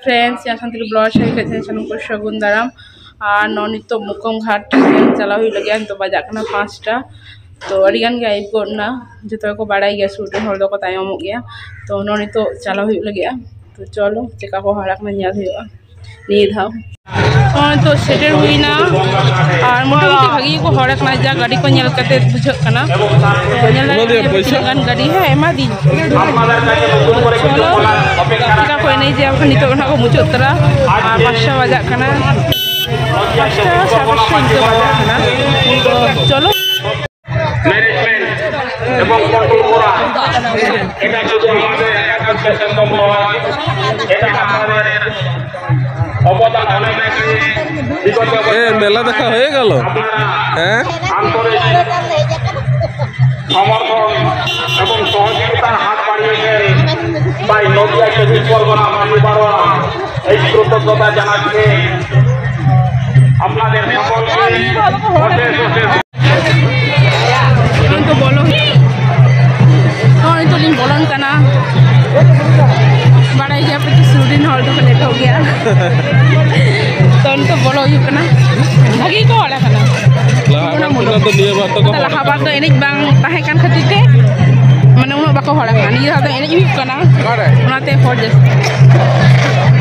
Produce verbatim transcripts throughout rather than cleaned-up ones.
Friends, ᱤᱧᱟᱹᱜ Santali vlog ᱥᱮᱫ ᱦᱮᱡ ᱥᱟᱱᱟᱢ ᱠᱚ ᱥᱟᱹᱜᱩᱱ ᱫᱟᱨᱟᱢ᱾ ᱟᱨ ᱱᱚᱜᱼᱚᱭ ᱱᱤᱛᱚᱜ ᱢᱩᱠᱟᱹᱢ ᱜᱷᱟᱴ ᱥᱮᱱ ᱪᱟᱞᱟᱣ ᱦᱩᱭᱩᱜ ᱞᱟᱹᱜᱤᱫ᱾ ᱱᱤᱛᱚᱜ ᱵᱟᱡᱟᱜ ᱠᱟᱱᱟ ᱯᱟᱸᱪᱴᱟ᱾ ᱛᱚ ᱟᱹᱰᱤ ᱜᱟᱱ ᱜᱮ ᱟᱹᱭᱩᱵ ᱜᱚᱫ ᱮᱱᱟ, ᱡᱚᱛᱚ ᱜᱮᱠᱚ ᱵᱟᱲᱟᱭ ᱜᱮᱭᱟ, ᱥᱩᱨ ᱨᱮᱱ ᱦᱚᱲ ᱫᱚᱠᱚ ᱛᱟᱭᱚᱢᱚᱜ ᱜᱮᱭᱟ᱾ ᱛᱚ ᱱᱚᱜᱼᱚᱭ ᱱᱤᱛᱚᱜ ᱪᱟᱞᱟᱣ ᱦᱩᱭᱩᱜ ᱞᱟᱹᱜᱤᱫᱼᱟ᱾ ᱛᱚ ᱪᱚᱞᱚ, ᱪᱮᱠᱟ ᱠᱚ ᱦᱚᱲ ᱟᱠᱟᱱᱟ ᱧᱮᱞ ᱦᱩᱭᱩᱜᱼᱟ ᱱᱤᱭᱟᱹ ᱫᱷᱟᱣ᱾ ᱱᱚᱜᱼᱚᱭ ᱛᱚ ᱥᱮᱴᱮᱨ ᱦᱩᱭᱱᱟ᱾ ᱟᱨ ᱢᱚᱴᱟᱢᱩᱴᱤ ᱵᱷᱟᱜᱤ ᱜᱮᱠᱚ ᱦᱚᱲ ᱟᱠᱟᱱᱟ, ᱡᱟ ᱜᱟᱹᱰᱤ ᱠᱚ ᱧᱮᱞ ᱠᱟᱛᱮ ᱵᱩᱡᱷᱟᱹᱜ ᱠᱟᱱᱟ᱾ ᱛᱚ ᱧᱮᱞ ᱫᱟᱲᱮᱭᱟᱜ ᱠᱟᱱᱟ ᱯᱮ ᱛᱤᱱᱟᱹᱜ ᱜᱟᱱ ᱜᱟᱹᱰᱤ᱾ ᱦᱮᱸ, ᱮᱢᱟ ᱫᱤᱧ᱾ ᱪᱚᱞᱚ, ᱪᱮᱠᱟ ᱠᱚ ᱮᱱᱮᱡᱟ, ᱵᱟᱠᱷᱟᱱ ᱱᱤᱛᱚᱜ ᱚᱱᱟ ᱠᱚ ᱢᱩᱪᱟᱹᱫ ᱩᱛᱟᱹᱨᱟ᱾ ᱟᱨ ᱯᱟᱸᱪᱴᱟ ᱵᱟᱡᱟᱜ ᱠᱟᱱᱟ, ᱯᱟᱸᱪᱴᱟ, ᱥᱟᱲᱮ ᱯᱟᱸᱪᱴᱟ ᱤᱱᱠᱟᱹ ᱵᱟᱡᱟᱜ ᱠᱟᱱᱟ᱾ ᱛᱚ ᱪᱚᱞᱚ᱾ ᱢᱮᱱᱮᱡᱢᱮᱱᱴ ᱮᱵᱚᱝ ᱠᱚᱱᱴᱨᱳᱞ ᱠᱚᱨᱟ, এটা শুধু আমাদের একার কাছে সম্ভব নয়, এটা আমাদের অবদান অনেক বেশি। বিগত এ, মেলা দেখা হয়ে গেল? আপনারা হ্যাঁ? আন্তরিক সমর্থন এবং সহযোগিতার হাত বাড়িয়েছেন, তাই নদিয়া চব্বিশ পরগনা মাটি বারো এই কৃতজ্ঞতা জানাচ্ছি আপনাদের সকলকে। অশেষ অশেষ। ᱱᱚᱜᱼᱚᱭ ᱛᱚ ᱵᱚᱞᱚ, ᱱᱚᱜᱼᱚᱭ ᱱᱤᱛᱚᱜ ᱞᱤᱧ ᱵᱚᱞᱚᱱ ᱠᱟᱱᱟ᱾ ᱵᱟᱲᱟᱭ ᱜᱮᱭᱟ ᱯᱮ ᱛᱚ, ᱥᱩᱨ ᱨᱮᱱ ᱦᱚᱲ ᱫᱚᱠᱚ ᱞᱮᱴᱚᱜ ᱜᱮᱭᱟ᱾ ᱛᱚ ᱱᱤᱛᱚᱜ ᱵᱚᱞᱚ ᱦᱩᱭᱩᱜ ᱠᱟᱱᱟ᱾ ᱵᱷᱟᱜᱤ ᱜᱮᱠᱚ ᱦᱚᱲ ᱟᱠᱟᱱᱟ᱾ ᱞᱟᱦᱟ ᱵᱟᱨ ᱠᱷᱚᱱᱟᱜ ᱫᱚ ᱱᱤᱭᱟᱹ ᱵᱟᱨ ᱫᱚᱠᱚ ᱦᱚᱲ ᱞᱟᱦᱟ ᱵᱟᱨ ᱫᱚ ᱮᱱᱮᱡ ᱵᱟᱝ ᱛᱟᱦᱮᱸ ᱠᱟᱱ ᱠᱷᱟᱹᱛᱤᱨ ᱛᱮ, ᱢᱟᱱᱮ, ᱩᱱᱟᱹᱜ ᱵᱟᱠᱚ ᱦᱚᱲ ᱟᱠᱟᱱᱟ᱾ ᱱᱤᱭᱟᱹ ᱫᱷᱟᱣ ᱫᱚ ᱮᱱᱮᱡ ᱦᱩᱭᱩᱜ ᱠᱟᱱᱟ, ᱚᱱᱟᱛᱮ ᱦᱚᱲ ᱡᱟᱹᱥᱛᱤ᱾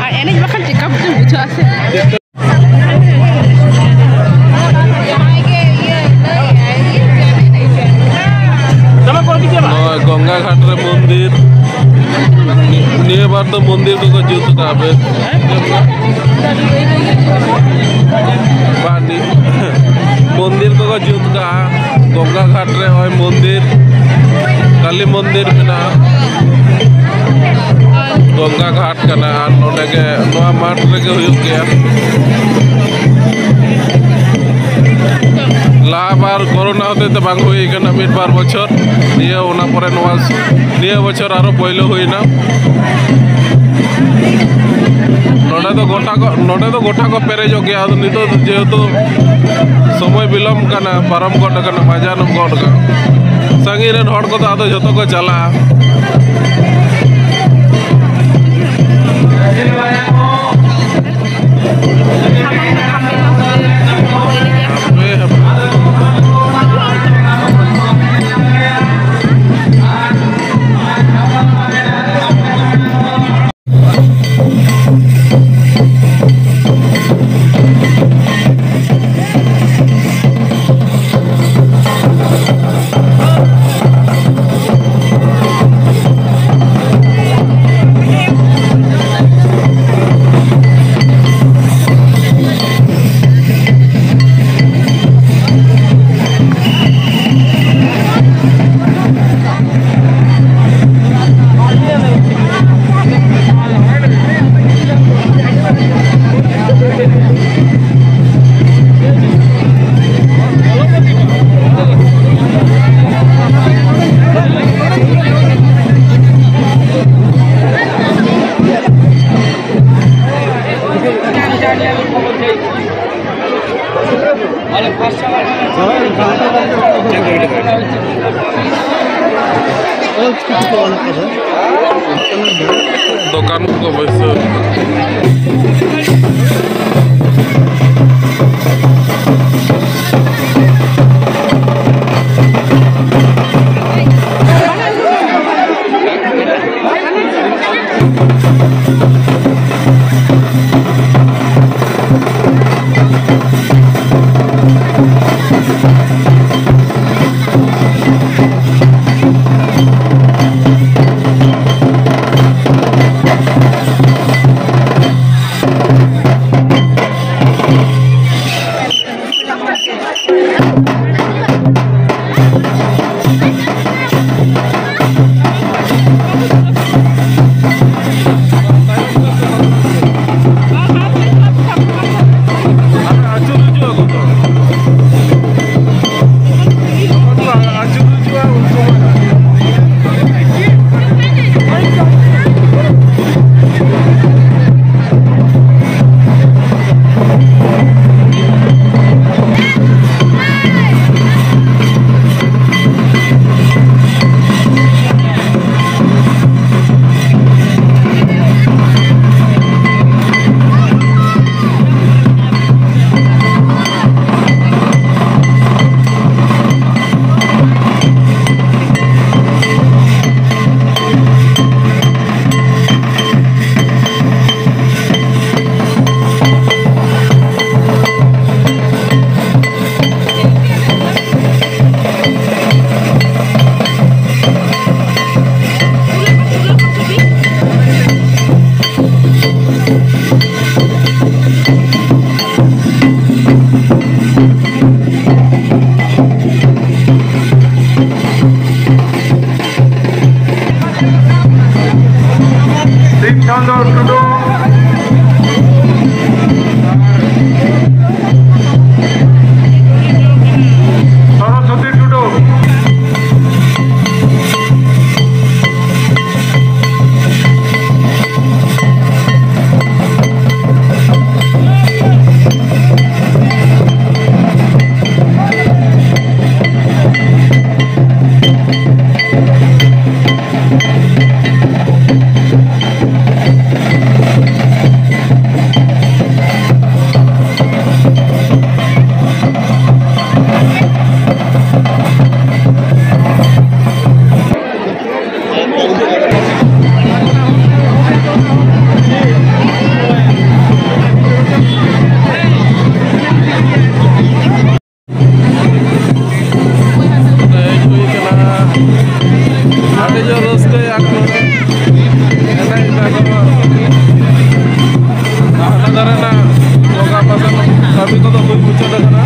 ᱟᱨ ᱮᱱᱮᱡ ᱵᱟᱠᱷᱟᱱ ᱪᱮᱠᱟ ᱵᱩᱡᱷᱟᱹᱜᱼᱟ ᱥᱮ? ᱱᱚᱜᱼᱚᱭ ᱜᱚᱝᱜᱟ ᱜᱷᱟᱴ ᱨᱮ ᱢᱚᱱᱫᱤᱨ᱾ ᱱᱤᱭᱟᱹ ᱵᱟᱨ ᱫᱚ ᱢᱚᱱᱫᱤᱨ ᱠᱚᱠᱚ ᱡᱩᱛ ᱠᱟᱜᱼᱟ ᱵᱮᱥ᱾ ᱵᱟᱝ, ᱱᱤ-, ᱢᱚᱱᱫᱤᱨ ᱠᱚᱠᱚ ᱡᱩᱛ ᱠᱟᱜᱼᱟ ᱜᱚᱝᱜᱟ ᱜᱷᱟᱴ ᱨᱮ᱾ ᱱᱚᱜᱼᱚᱭ ᱢᱚᱱᱫᱤᱨ, ᱠᱟᱞᱤ ᱢᱚᱱᱫᱤᱨ ᱢᱮᱱᱟᱜᱼᱟ᱾ ᱜᱚᱝᱜᱟ ᱜᱷᱟᱴ ᱠᱟᱱᱟ ᱟᱨ ᱱᱚᱰᱮ ᱜᱮ, ᱱᱚᱣᱟ ᱢᱟᱴᱷ ᱨᱮᱜᱮ ᱦᱩᱭᱩᱜ ᱜᱮᱭᱟ᱾ ᱞᱟᱦᱟ ᱵᱟᱨ ᱠᱳᱨᱳᱱᱟ ᱦᱚᱛᱮᱡ ᱛᱮ ᱵᱟᱝ ᱦᱩᱭ ᱠᱟᱱᱟ ᱢᱤᱫ ᱵᱟᱨ ᱵᱚᱪᱷᱚᱨ, ᱱᱤᱭᱟᱹ ᱚᱱᱟ ᱯᱚᱨᱮ ᱱᱚᱣᱟ, ᱱᱤᱭᱟᱹ ᱵᱚᱪᱷᱚᱨ ᱟᱨᱚ ᱯᱳᱭᱞᱳ ᱦᱩᱭᱱᱟ᱾ ᱱᱚᱰᱮ ᱫᱚ ᱜᱚᱴᱟ ᱠᱚ, ᱱᱚᱰᱮ ᱫᱚ ᱜᱚᱴᱟ ᱠᱚ ᱯᱮᱨᱮᱡᱚᱜ ᱜᱮᱭᱟ᱾ ᱟᱫᱚ ᱱᱤᱛᱚᱜ ᱫᱚ ᱡᱮᱦᱮᱛᱩ ᱥᱚᱢᱚᱭ ᱵᱤᱞᱚᱢ ᱠᱟᱱᱟ, ᱯᱟᱨᱚᱢ ᱜᱚᱫ ᱟᱠᱟᱱᱟ, ᱢᱟᱡᱟᱱ ᱜᱚᱫ ᱟᱠᱟᱱᱟ, ᱥᱟᱺᱜᱤᱧ ᱨᱮᱱ ᱦᱚᱲ ᱠᱚᱫᱚ ᱟᱫᱚ ᱡᱷᱚᱛᱚ ᱠᱚ ᱪᱟᱞᱟᱜᱼᱟ᱾ ᱫᱚᱠᱟᱱ ᱠᱚ ᱵᱟᱹᱭᱥᱟᱹᱣ᱾ ᱪᱟᱸᱫᱚ ᱴᱩᱰᱩ, ᱥᱚᱨᱚᱥᱚᱛᱤ ᱴᱩᱰᱩ᱾ ᱦᱮᱡ ᱦᱩᱭ ᱠᱟᱱᱟ᱾ ᱟᱹᱰᱤ ᱡᱳᱨ ᱨᱟᱹᱥᱠᱟᱹᱭᱟ ᱠᱚ᱾ ᱮᱱᱮᱡ ᱮᱫᱟ ᱠᱚ᱾ ᱦᱟᱱᱟ ᱫᱷᱟᱨᱮ ᱨᱮᱱᱟᱜ ᱵᱚᱸᱜᱟ ᱯᱟᱥᱟ ᱠᱟᱹᱢᱤ ᱠᱚᱫᱚ ᱦᱩᱭ ᱢᱩᱪᱟᱹᱫ ᱟᱠᱟᱱᱟ᱾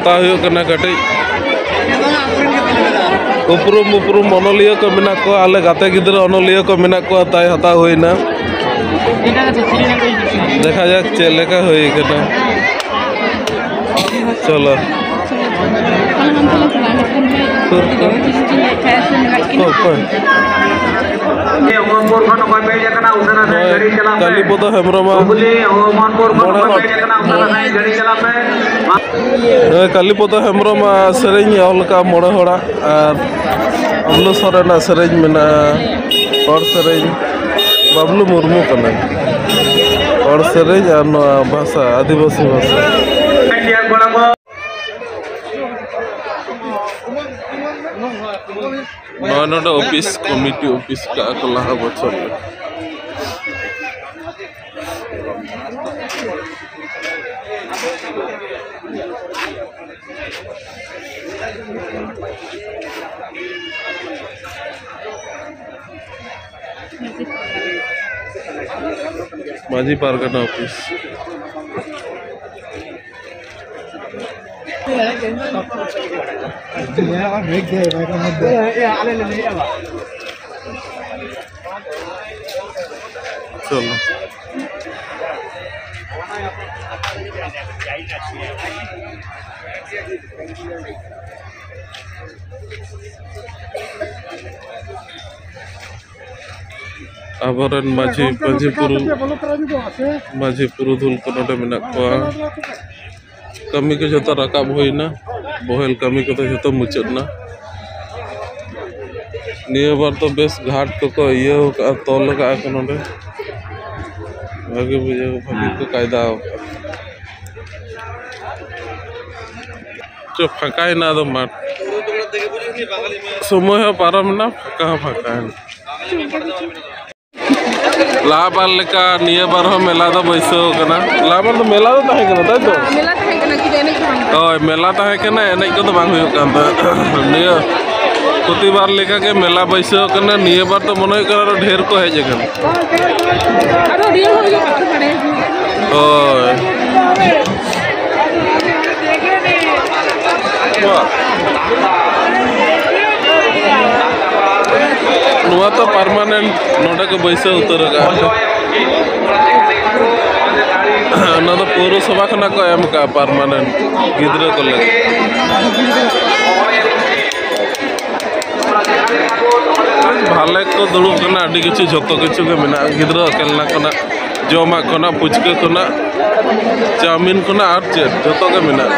ᱦᱟᱛᱟᱣ ᱦᱩᱭᱩᱜ ᱠᱟᱱᱟ ᱠᱟᱹᱴᱤᱡ᱾ ᱩᱯᱨᱩᱢ ᱩᱯᱨᱩᱢ ᱚᱱᱚᱞᱤᱭᱟᱹ ᱠᱚ ᱢᱮᱱᱟᱜ ᱠᱚᱣᱟ, ᱟᱞᱮ ᱜᱟᱛᱮ ᱜᱤᱫᱽᱨᱟᱹ ᱚᱱᱚᱞᱤᱭᱟᱹ ᱠᱚ ᱢᱮᱱᱟᱜ ᱠᱚᱣᱟ, ᱛᱟᱭ ᱦᱟᱛᱟᱣ ᱦᱩᱭᱱᱟ᱾ ᱫᱮᱠᱷᱟ ᱡᱟᱠ ᱪᱮᱫ ᱞᱮᱠᱟ ᱦᱩᱭ ᱠᱟᱱᱟ᱾ ᱪᱚᱞᱚ᱾ ᱚᱠᱚᱭ, ᱚᱠᱚᱭ? ᱚᱢᱚᱨᱯᱩᱨ ᱠᱷᱚᱱ ᱚᱠᱚᱭ ᱯᱮ ᱦᱮᱡ ᱟᱠᱟᱱᱟ, ᱩᱥᱟᱹᱨᱟ ᱥᱟᱺᱦᱤᱡ ᱜᱟᱹᱰᱤ ᱪᱟᱞᱟᱜ ᱯᱮ᱾ ᱠᱟᱞᱤᱯᱚᱫᱚ ᱦᱮᱢᱵᱨᱚᱢ᱾ ᱦᱩᱜᱽᱞᱤ, ᱚᱢᱚᱨᱯᱩᱨ ᱠᱷᱚᱱ ᱢᱚᱬᱮ ᱚᱠᱚᱭ ᱯᱮ ᱦᱚᱲ᱾ ᱦᱮᱡ ᱟᱠᱟᱱᱟ, ᱩᱥᱟᱹᱨᱟ ᱥᱟᱺᱦᱤᱡ ᱜᱟᱹᱰᱤ ᱪᱟᱞᱟᱜ ᱯᱮ᱾ ᱦᱮᱸ, ᱠᱟᱞᱤᱯᱚᱫᱚ ᱦᱮᱢᱵᱨᱚᱢ ᱟᱜ ᱥᱮᱨᱮᱧ ᱚᱞ ᱠᱟᱜᱼᱟ ᱢᱚᱬᱮ ᱦᱚᱲᱟᱜ, ᱟᱨ ᱵᱟᱵᱞᱩ ᱥᱚᱨᱮᱱᱟᱜ ᱥᱮᱨᱮᱧ ᱢᱮᱱᱟᱜᱼᱟ, ᱦᱚᱲ ᱥᱮᱨᱮᱧ᱾ ᱵᱟᱵᱞᱩ ᱢᱩᱨᱢᱩ ᱠᱟᱱᱟᱭ, ᱦᱚᱲ ᱥᱮᱨᱮᱧ ᱟᱨ ᱱᱚᱣᱟ ᱵᱷᱟᱥᱟ, ᱟᱹᱫᱤᱵᱟᱹᱥᱤ ᱵᱷᱟᱥᱟ᱾ ᱱᱚᱣᱟ ᱱᱚᱰᱮ ᱚᱯᱷᱤᱥ, ᱠᱚᱢᱤᱴᱤ ᱚᱯᱷᱤᱥ ᱠᱟᱜᱼᱟ ᱠᱚ ᱞᱟᱦᱟ ᱵᱚᱪᱷᱚᱨ ᱨᱮ᱾ ᱢᱟᱹᱡᱷᱤ ᱯᱟᱨᱜᱟᱱᱟ ᱚᱯᱷᱤᱥ᱾ ᱪᱚᱞᱚ᱾ ᱟᱵᱚᱨᱮᱱ ᱢᱟᱹᱡᱷᱤ, ᱢᱟᱹᱡᱷᱤ ᱯᱩᱨᱩ-, ᱢᱟᱹᱡᱷᱤ ᱯᱩᱨᱩᱫᱷᱩᱞ ᱠᱚ ᱱᱚᱰᱮ ᱢᱮᱱᱟᱜ ᱠᱚᱣᱟ᱾ ᱠᱟᱹᱢᱤ ᱠᱚ ᱡᱷᱚᱛᱚ ᱨᱟᱠᱟᱵ ᱦᱩᱭᱱᱟ, ᱵᱚᱦᱮᱞ ᱠᱟᱹᱢᱤ ᱠᱚᱫᱚ ᱡᱷᱚᱛᱚ ᱢᱩᱪᱟᱹᱫ ᱮᱱᱟ᱾ ᱱᱤᱭᱟᱹ ᱵᱟᱨ ᱫᱚ ᱵᱮᱥ ᱜᱷᱟᱴ ᱠᱚᱠᱚ ᱤᱭᱟᱹ ᱟᱠᱟᱫᱼᱟ, ᱛᱚᱞ ᱟᱠᱟᱫᱼᱟ ᱠᱚ ᱱᱚᱰᱮ᱾ ᱵᱷᱟᱜᱮ ᱵᱩᱡᱷᱟᱹᱣ, ᱵᱷᱟᱜᱮ ᱠᱚ ᱠᱟᱭᱫᱟ ᱟᱠᱟᱫᱼᱟ᱾ ᱪᱚ, ᱯᱷᱟᱸᱠᱟᱭᱮᱱᱟ ᱟᱫᱚ ᱢᱟᱴᱷ᱾ ᱥᱚᱢᱚᱭ ᱦᱚᱸ ᱯᱟᱨᱚᱢᱮᱱᱟ, ᱯᱷᱟᱸᱠᱟ ᱦᱚᱸ ᱯᱷᱟᱸᱠᱟᱭᱮᱱᱟ᱾ ᱞᱟᱦᱟ ᱵᱟᱨ ᱞᱮᱠᱟ ᱱᱤᱭᱟᱹ ᱵᱟᱨ ᱦᱚᱸ ᱢᱮᱞᱟ ᱫᱚ ᱵᱟᱹᱭᱥᱟᱹᱣ ᱠᱟᱱᱟ᱾ ᱞᱟᱦᱟ ᱵᱟᱨ ᱫᱚ ᱢᱮᱞᱟ ᱫᱚ ᱛᱟᱦᱮᱸ ᱠᱟᱱᱟ, ᱛᱟᱭ ᱛᱚ? ᱢᱮᱞᱟ ᱛᱟᱦᱮᱸ ᱠᱟᱱᱟ, ᱠᱤᱱᱛᱩ ᱮᱱᱮᱡ ᱫᱚ ᱵᱟᱝ ᱦᱩᱭᱩᱜ ᱠᱟᱱ ᱛᱟᱦᱮᱸᱫ᱾ ᱦᱳᱭ, ᱢᱮᱞᱟ ᱛᱟᱦᱮᱸ ᱠᱟᱱᱟ, ᱮᱱᱮᱡ ᱠᱚᱫᱚ ᱵᱟᱝ ᱦᱩᱭᱩᱜ ᱠᱟᱱ ᱛᱟᱦᱮᱸᱫ᱾ ᱱᱤᱭᱟᱹ ᱯᱨᱚᱛᱤᱵᱟᱨ ᱞᱮᱠᱟ ᱜᱮ ᱢᱮᱞᱟ ᱵᱟᱹᱭᱥᱟᱹᱣ ᱠᱟᱱᱟ᱾ ᱱᱤᱭᱟᱹ ᱵᱟᱨ ᱫᱚ ᱢᱚᱱᱮ ᱦᱩᱭᱩᱜ ᱠᱟᱱᱟ ᱟᱨᱚ ᱰᱷᱮᱨ ᱠᱚ ᱦᱮᱡ ᱟᱠᱟᱱᱟ᱾ ᱟᱨᱚ ᱰᱷᱮᱨ ᱦᱚᱲ ᱜᱮ ᱵᱟᱠᱚ ᱵᱟᱲᱟᱭᱟ᱾ ᱦᱳᱭ᱾ ᱱᱚᱣᱟ ᱛᱚ permanent ᱱᱚᱰᱮ ᱠᱚ ᱵᱟᱹᱭᱥᱟᱹᱣ ᱩᱛᱟᱹᱨ ᱟᱠᱟᱫᱼᱟ᱾ ᱚᱱᱟ ᱫᱚ ᱯᱳᱣᱨᱚᱥᱚᱵᱷᱟ ᱠᱷᱚᱱᱟᱜ ᱠᱚ ᱮᱢ ᱟᱠᱟᱫᱼᱟ permanent ᱜᱤᱫᱽᱨᱟᱹ ᱠᱚ ᱞᱟᱹᱜᱤᱫ᱾ ᱵᱷᱟᱞᱮ ᱠᱚ ᱫᱩᱲᱩᱵ ᱠᱟᱱᱟ, ᱟᱹᱰᱤ ᱠᱤᱪᱷᱩ, ᱡᱷᱚᱛᱚ ᱠᱤᱪᱷᱩ ᱜᱮ ᱢᱮᱱᱟᱜᱼᱟ᱾ ᱜᱤᱫᱽᱨᱟᱹ ᱠᱷᱮᱞᱱᱟ ᱠᱷᱚᱱᱟᱜ, ᱡᱚᱢᱟᱜ ᱠᱷᱚᱱᱟᱜ, ᱯᱷᱩᱪᱠᱟᱹ ᱠᱷᱚᱱᱟᱜ, ᱪᱟᱣᱢᱤᱱ ᱠᱷᱚᱱᱟᱜ ᱟᱨ ᱪᱮᱫ, ᱡᱷᱚᱛᱚ ᱜᱮ ᱢᱮᱱᱟᱜᱼᱟ᱾